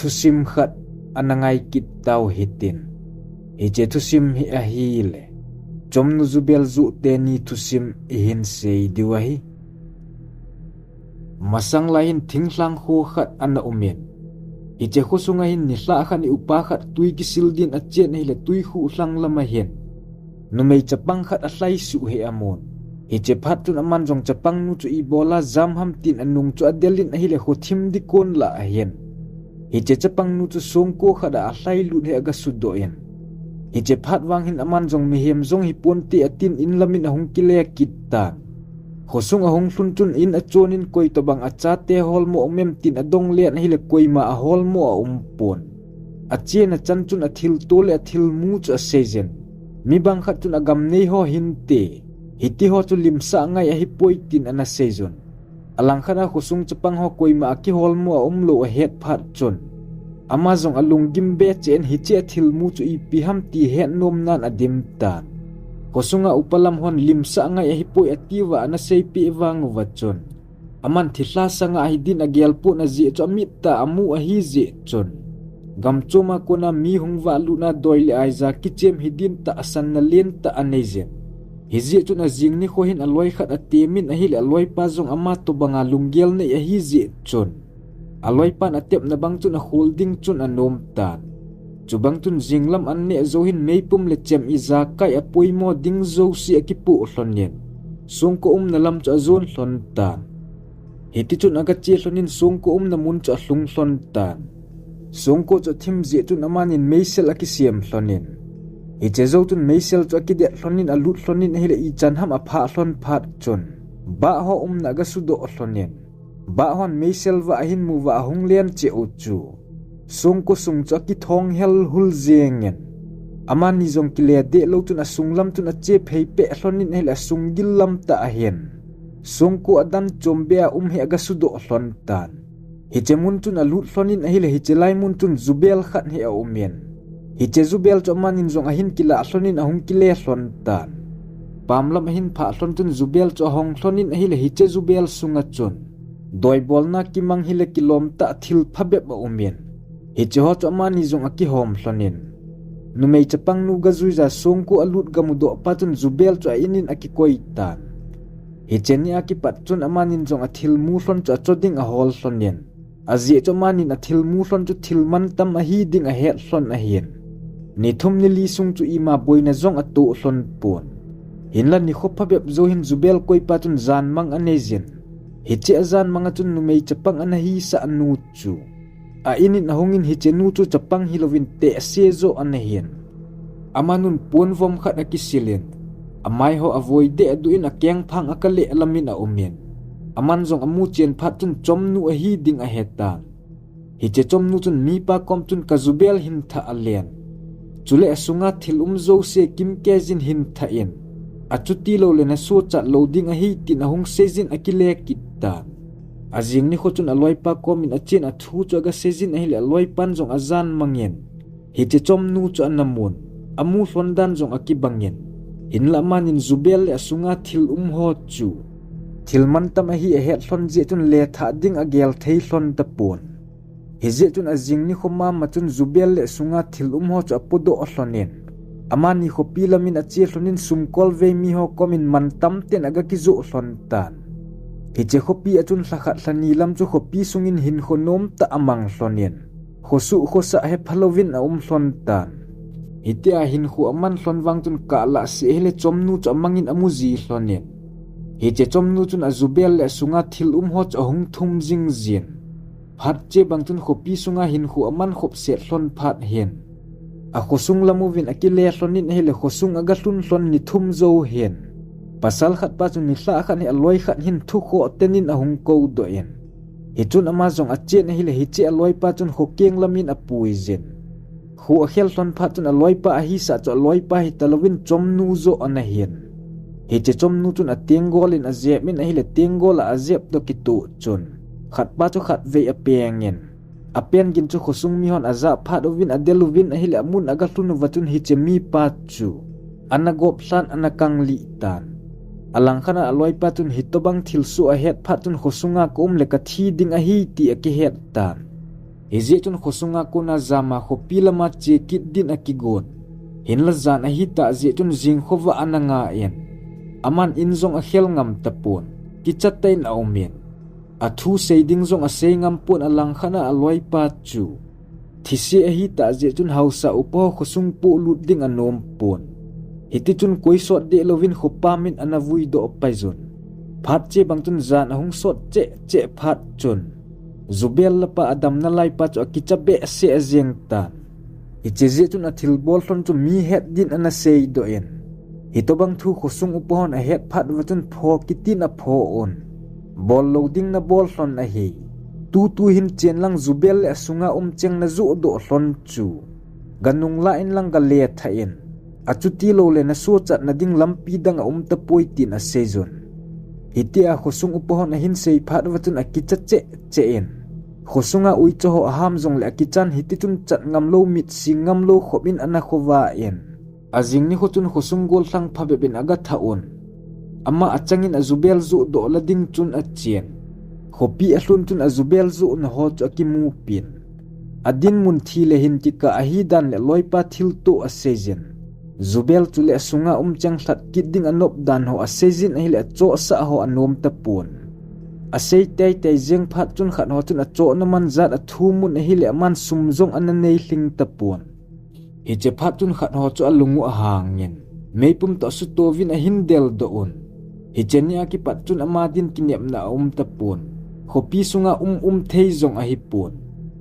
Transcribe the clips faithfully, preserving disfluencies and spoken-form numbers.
thusim khat ana ngai kit tau hitin. Hiche thusim hi ahile, Chomnu jubel joh teni thusim ihin sei diu ahi. Masang lai hin thinglhang kho khat ana umin. Hiche kho sunga hin nilhah khat in upa khat tui kisil din achen ahile tui khuh lhang lama hin numei chapang khat alhaisuh hi amun. Hiche phat chun aman jong chapang nu chu ibola jam ham tin anung chu adelin ahile kho thim ding kon lah ahin. Hiche chapang nu chu songko khat a alhailut hi agasudoh in. Hiche phat vang hin aman jong mihem jong hiponte atin in lamin ahung kile kit tan. Khosung ahung lhun chun in achonin koi tobang achate holmo um em tin adong len ahile koima aholmo aumpon. Achena chan chun athilto le athilmu chu aseijin. Mi bang khat chun agam nei ho hinte. Hiti ho chu limsah ngai ahipoi tin ana seijun. Alangkhat a khosung chapang ho koima akiholmo aumlou ahet phat chun. Ama jong alunggim be cheh in hiche athilmu chu ipi ham ti hetnom nan adim tan. Khosunga upa lam hon limsah ngai ahipoi atiuva ana seipeh vang uva chun. Aman thilha sanga hidin agel pon ajeh chu amit tah a amu ahi jeh chun. Gamchom a kona mi hung vahlutna doi le aija kichem hidin tah asanna len tah aneijin. Hijeh chun ajing nikho hin aloi khat atemin ahile aloipa jong ama tobanga lunggel nei ahi jeh chun. Aloipan atepna bang chun akhol ding chun anom tan. Chubang chun jinglam an neh jou hin meipum le chem ijakai apoimo ding jouse akipoh lhonin. Songko umna lam chu ajon lhon tan. Hiti chun agache lhonin songko umna mun chu alhung lhon tan. Songko chu athim jeh chun amanin meisel akisem lhonin. Hiche jou chun meisel chu akidet lhonin alut lhonin ahile ichan ham aphah lhon phat chun. Bah ho umna agasudoh lhonin. Bah hon meisel vah ahin mu vah ahung len cheh u chu. Songko sung chu akithong helhul jengin. Amani jong kile deh lou chun asung lam chun ache phei peh lhonin ahile asung gil lam tah ahin. Songko adan chom be a um hi agasudoh lhon tan. Hiche mun chun alut lhonin ahile hiche lai mun chun jubel khat hi aumin. Hiche jubel chu amanin jong ahin kilah lhonin ahung kile lhon tan. Pam lam ahin phah lhon chun jubel chu ahong lhonin ahile hiche jubel sunga chun. Doibolna kimang hile kilom tah thil phabep aumin. Hiche ho chu amani jong akihom lhonin. Numei chapang nu gajuija songko alut gamudoh pa chun jubel chu a inin akikoi tan. Hiche ni a kipat chun amanin jong athilmu lhon chu acho ding ahol lhonin. Ajeh chu amanin athilmu lhon chu thil mantam ahi ding ahet lhon ahin. Ni thum ni li sung chu ima boina jong atoh lhon pon. Hinla nikho phabep jou hin jubel koipa chun janmang aneijin. Hiche ajanmang a chun numei chapang ana hisah nu chu. A inin ahungin hiche nu chu chapang hilouvin tehse joh anahin. Amanun ponvom khat akisilin. Amai ho avoi deh aduh in akengphang akaleh lamin aumin. Aman jong amu chen phat chun chomnu ahi ding ahetan. Hiche chomnu chun mipa kom chun kajubel hin thah alen. Chule asunga thil um jouse kimkei jin hin thah in. Achuti loule nasochat lou ding ahi tin ahung seijin akile kit tan. Ajing nikho chun aloipa komin achen athu chu agaseijin ahile aloipan jong ajanmangin. Hiche chomnu chu anamun. Amu lhon dan jong akibangin. Hinla amanin jubel le asunga thil um ho chu. Thil mantam ahi ahet lhon jeh chun lethah ding agel thei lhon tapon. Hijeh chun ajing nikho mama chun jubel le asunga thil um ho chu apodoh lhonin. Amani khopi lamin ache lhonin sumkol vei mi ho komin mantam ten agakijoh lhon tan. Hiche khopi a chun lhakhat lhani lam chu khopi sungin hinkho nom tah amang lhonin. Khosuh khosah hepha louvin aum lhon tan. Hitia hinkho aman lhon vang chun kahlah seh hile chomnu chu amangin amuji lhonin. Hiche chomnu chun ajubel le asunga thil um ho chu ahung thum jingjin. Phat che bang chun khopi sunga hinkho aman khop set lhon phat hin. Akhosung lam uvin akile lhonin ahile khosung agalhun lhon ni thum jou hin. Pasal khat pa chun nilhah khat hi aloi khat hin thukhoh tenin ahung koudoh in. Hichun ama jong achen ahile hiche aloipa chun khokeng lamin apuijin. Kho akhel lhon phat chun aloipa ahisah chu aloipa hitalouvin chomnu joh anahin. Hiche chomnu chun atenggolin ajepin ahile tenggol a ajep toh kitoh chun. Khatpa chu khatvei apengin. Apen gin chu khosung mihon ajah phat uvin adel uvin ahile amun agalhun uva chun hiche mipa chu. Anagop lhan anakang lih tan. Alangkhat a aloipa chun hitobang thilsoh ahet phat chun khosunga kaum le kathi ding ahi ti akihet tan. Hijeh chun khosunga kona jama khopi lama che kit din akigon. Hinla jan ahitah jeh chun jingkhovah ana nga in, aman in jong akhel ngam tapon, kicha tah in aumin, athu sei ding jong asei ngam pon, alangkhat a aloipa chu thise ahitah jeh chun haosa upa ho khosung polut ding anom pon. Hiti chun koi sot deh louvin khopa min ana vui doh pai jun. Phat che bang chun jan ahung sot cheh cheh phat chun, Jubel lapa adamna laipa chu akicha behseh jeng tan. Hiche jeh chun athilbol lhon chu mi het din ana sei doh in, hitobang thu khosung upa hon ahet phat uva chun pho kitin apho un. Bol lou ding nabol lhon ahi. Tutu hin chen lang Jubel le asunga um cheng najoh doh lhon chu, ganung la in lang gale tha in, achuti loule nasochat nading lampi dang aum tapoi tin asei jun. Hitia khosung upa hon ahin sei phat uva chun akicha cheh cheh in, khosunga uicha ho aham jongle akichan, hiti chun chat ngam lou, mit sing ngam lou khop in ana khovah in, ajing nikho chun khosung gollhang phabep in agatha un. Ama achangin aJubel joh doh la ding chun achen. Khopi alhun chun aJubel johna ho chu akimupin, adinmun thi le hin kikah ahi dan le aloipa thilto aseijin, Jubel chule asunga um cheng lhat kit ding anop dan ho aseijin ahile achohsah ho anom tapon. Asei teitei jeng phat chun khat ho chun achohna man jat athumun ahile aman sum jong ana nei lhing tapon. Hiche phat chun khat ho chu alung u ahangin, meipum toh sutouvin ahin deldoh un. Hiche nia kipat chun ama din kinepna aum tapon. Khopi sunga um um thei jong ahipon.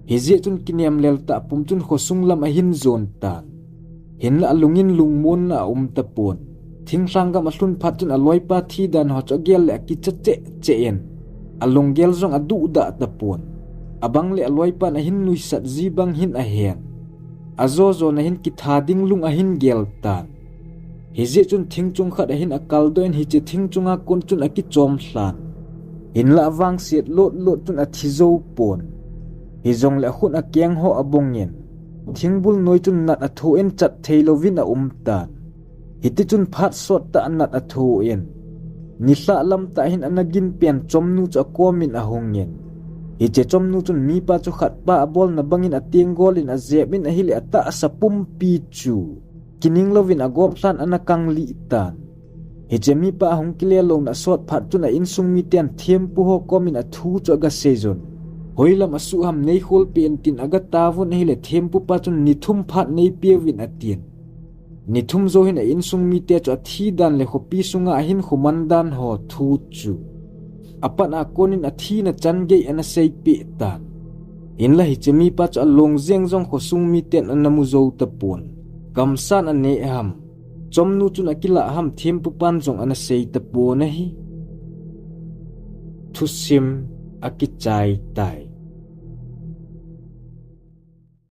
Hijeh chun kinem lel tah pum chun khosung lam ahin jon tan. Hinla alungin lungmonna aum tapon. Thinglhang gam alhun phat chun aloipa thi dan ho chu agel le akicha cheh cheh in, alunggel jong aduhdah tapon. Abang le aloipan ahin nuisat ji bang hin ahen. Ajo jona hin kitha ding lung ahin gel tan. Hijeh chun thing chung khat ahin akaldoh in hiche thing chunga kon chun akichom lhan. Hinla avangset lot lot chun athi jou pon. Hijongle akhut akeng ho abongin, thingbul noi chun nat atho in chat thei louvin aum tan. Hiti chun phat sot tah a nat atho in, nilhah lam tah hin ana gin pen chomnu chu akomin ahungin, hiche chomnu chun mipa chu khatpa abolna bangin atenggol in ajep in ahile atahsa pumpi chu kining louvin agop lhan ana kanglih tan. Hiche mipa ahung kile louna asot phat chun a insung miten thempu ho komin athu chu agaseijun. Hoilam asuh ham, neikhol peh in tin agataovun ahile thempupa chun ni thum phat neipeuvin atin. Ni thum jou hin a insung mite chu athi dan le khopi sunga ahinkho man dan ho thu chu apat a konin athina chan gei ana seipeh tan. Hinla hiche mipa chu along jeng jong khosung miten ana mu jou tapon. Kamsan aneh ham, chomnu chun akilah ham, thempupan jong ana sei tapon ahi. Thusim akichai tai.